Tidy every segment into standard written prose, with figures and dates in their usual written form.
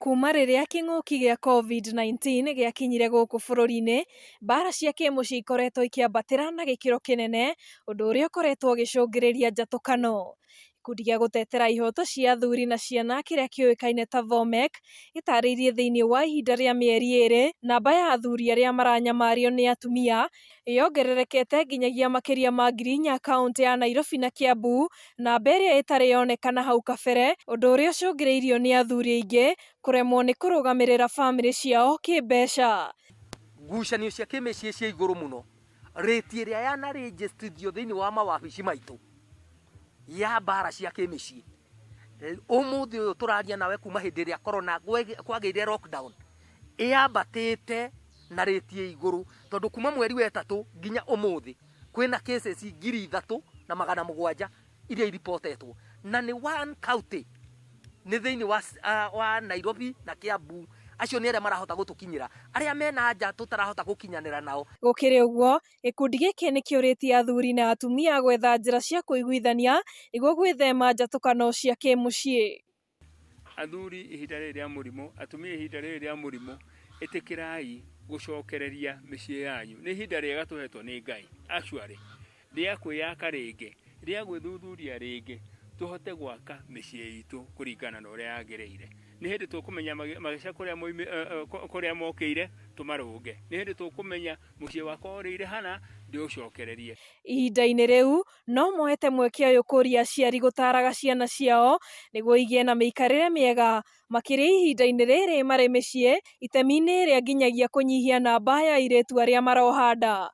Kuma rĩrĩa kĩng'ũki gĩa Covid-19 gĩakinyire gũkũ bũrũri-inĩ, mbara cia kĩmũciĩ ikoretwo ikĩambatĩra na gĩkĩro kĩnene, ũndũ ũrĩa ũkoretwo ũgĩcũngĩrĩria njatũkano. Gĩkundi gĩa gũtetera ihoto cia athuri na ciana kĩrĩa kĩũĩkaine ta Thomek gĩtarĩirie thĩinĩ wa ihinda rĩa mĩeri ĩrĩ, namba ya athuri arĩa maranyamario nĩ atumia yongererekete nginyagia makĩria ma 4,000 kaũntĩ ya Nairobi na Kiambu, namba ĩrĩa ĩtarĩ yonekana hau kabere, ũndũ ũrĩa ũcũngĩrĩirio nĩ athuri aingĩ kũremwo nĩ kũrũgamĩrĩra bamĩrĩ ciao kĩmbeca. Ngucanio cia kĩmĩciĩ cia igũrũ mũno, rĩti ĩrĩa yanarĩnjĩstithio thĩinĩ wa mawabici maitũ ya mbara cia kĩmĩciĩ ũmũthĩ ũyũ tũraria nawe kuma hĩndĩ ĩrĩa corona kwagĩire lockdown ĩyambatĩte na rĩti ĩ igũrũ, tondũ kuma mweri wa ĩtatũ nginya ũmũthĩ kwĩna cases 3700 iria iripotetwo, na nĩ one county, nĩ thĩinĩ wa, wa Nairobi na Kiambu. Acio nĩ arĩa marahota gũtũkinyĩra, arĩa mena nja tũtarahota gũkinyanĩra nao. Gũkĩrĩ ũguo, gĩkundi gĩkĩ nĩ kĩũrĩtie athuri na atumia gwetha njĩra cia kũiguithania nĩguo gwĩthema njatũkano cia kĩmũciĩ. Athuri ihinda rĩrĩ rĩa mũrimũ, atumia ihinda rĩrĩ rĩa mũrimũ, ĩtĩkĩrai gũcokereria mĩciĩ yanyu. Nĩ ihinda rĩega tũhetwo nĩ Ngai actually rĩa kwĩyaka rĩngĩ, rĩa gwĩthuthuria rĩngĩ, tũhote gwaka mĩciĩ itũ kũringana na ũrĩa yagĩrĩire. Nĩ hĩndĩ tũkũmenya magĩca kũrĩa mokĩire tũmarũnge. Nĩ hĩndĩ tũkũmenya mũciĩ wakwa ũrĩire hana ndĩũcokererie. Ihinda-inĩ rĩu no moete mweke ũyũ kũria aciari gũtaraga ciana ciao nĩguo igĩe na mĩikarĩre mĩega makĩria ihinda-inĩ rĩrĩ marĩ mĩciĩ, itemi-inĩ rĩa nginyagia kũnyihia namba ya airĩtu arĩa maroha nda.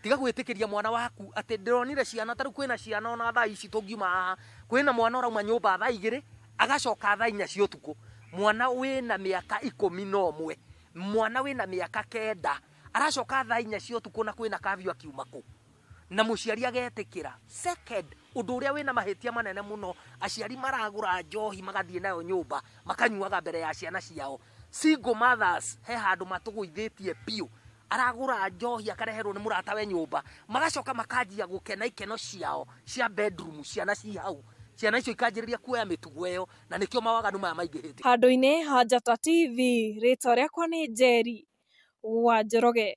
Tiga gwĩtĩkĩria mwana waku atĩ ndĩronire ciana ta rĩu kwĩna ciana ona thaa ici tũngiuma haha, kwĩna mwana ũrauma nyũmba thaa 2 agacoka thaa 4 cia ũtukũ, mwana wĩna mĩaka 11, mwana wĩna mĩaka 9 aracoka thaa 4 cia ũtukũ na kwĩna kavyu akiuma kũ, na mũciari agetĩkĩra. Second, ũndũ ũrĩa wĩna mahĩtia manene mũno, aciari maragũra njohi magathiĩ nayo nyũmba makanyuaga mbere ya ciana ciao. Single mothers he handũ matũgũithĩtie biũ, aragũra njohi akareherwo nĩ mũratawe nyũmba, magacoka makanjia gũkena ikeno ciao cia bedroom, ciana ci hau, ciana icio ikanjĩrĩria kuoya mĩtugo ĩyo, na nĩkĩo mawaganu maya maingĩhĩte. Handũ-inĩ ha Njata TV, rĩtwa rĩakwa nĩ Njeri wa Njoroge.